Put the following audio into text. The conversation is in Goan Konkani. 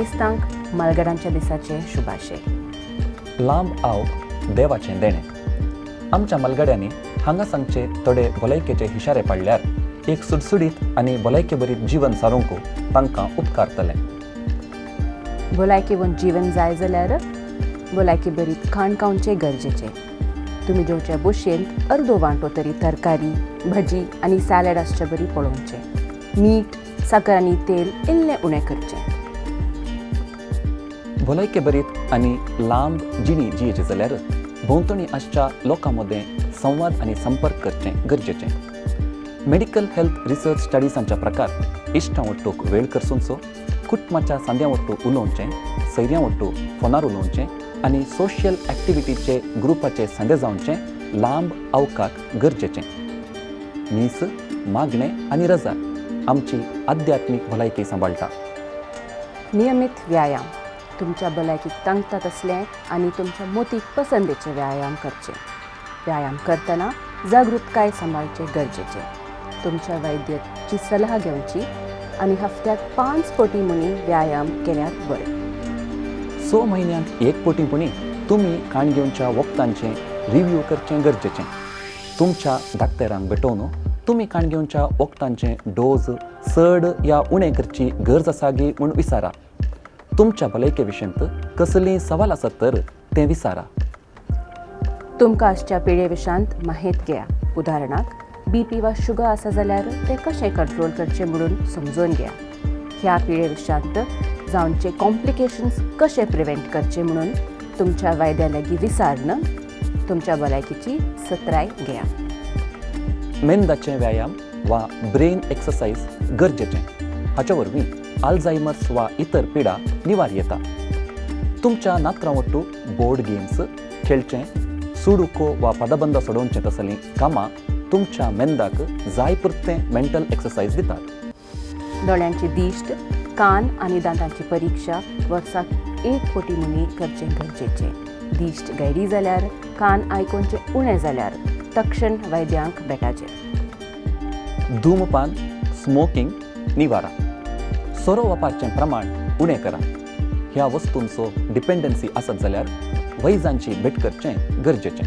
गिरेस्तांक म्हालगड्यांच्या दिसाचे शुभाशय. लांब आवक देवाचें देणें. आमच्या मलगड्यांनी हांगा सांगचे थोडे भलायकेचे हिशारे पाडल्यार एक सुडसुडीत आनी भलायके बरीत जीवन सारूंक तांकां उपकारतलें. भलायकेवन जीवन जाय जाल्यार भलायके बरीत खाण खावचें गरजेचें. तुमी जेवच्या बोशयेंत अर्दो वांटो तरी तरकारी, भजी आनी सॅलड आसचे बरी पळोवचें. मीठ, साकर आनी तेल इल्लें उणें करचें. भलायके बरीत आनी लांब जिणी जियेची जाल्यार भोंवतणी आसच्या लोकां मदें संवाद आनी संपर्क करचें गरजेचें. मेडिकल हेल्थ रिसर्च स्टडीजांच्या प्रकार इश्टां वट्टूक वेळ करसुंचो, कुटुंबाच्या सांद्यां वट्टू उलोवचें, सैऱ्यां वट्टू फोनार उलोवचें आनी सोशल एक्टिविटीचे ग्रुपाचे सांदे जावचें लांब अवकाक गरजेचें. मीस, मागणें आनी रजा आमची आध्यात्मीक भलायकी सांबाळटा. नियमीत व्यायाम. तुमच्या भलायकीक तांकता तसलें आनी तुमच्या मोतीक पसंदेचे व्यायाम करचे. व्यायाम करतना जागृतकाय सांबाळचें गरजेचें. तुमच्या वैद्याची सलाह घेवची आनी हफ्त्याक 5 पटी मुनी व्यायाम केल्यार बरें. 6 म्हयन्यांत एक पटी पुणी तुमी काण घेवच्या वखदांचें रिव्यू करचें गरजेचें. तुमच्या डाक्टरांक भेटोवन तुमी काण घेवच्या वखदांचें डोज चड या उणें करची गरज आसा गी म्हूण विचारा. तुमच्या भलायके विशयंत कसलीय सवाल आसत तर तें विचारा. तुमकां आसच्या पिळे विशांत माहेत घेया. उदाहरणाक बीपी वा शुगर आसा जाल्यार तें कशें कंट्रोल करचें म्हणून समजून घेया. ह्या पिळे विशांत जावचे कॉम्प्लिकेशन्स कशें प्रिवेंट करचें म्हणून तुमच्या वैद्या लागीं विचारून तुमच्या भलायकेची सत्राय घेया. मेंदाचें व्यायाम वा ब्रेन एक्सरसायज गरजेचें. हाचे वरवीं अल्झायमर्स वा इतर पिडा निवार येता. तुमच्या नात्रां वट्टू बोर्ड गेम्स खेळचें, सुडुको वा पदबंद सोडोवचें तसलीं कामां तुमच्या मेंदाक जाय पुरतें मेंटल एक्सरसायज दितात. दोळ्यांची दिश्ट, कान आनी दांतांची परिक्षा वर्साक 1 पटी मुनी करचें गरजेचें. दिश्ट गैरी जाल्यार, कान आयकोनचें उणें जाल्यार तक्षण वैद्यांक भेटाचें. धूमपान, स्मोकिंग निवारा. सोरो वापरचें प्रमाण उणें करा. ह्या वस्तूंचो डिपेंडन्सी आसत जाल्यार वैजांची भेट करचें गरजेचें.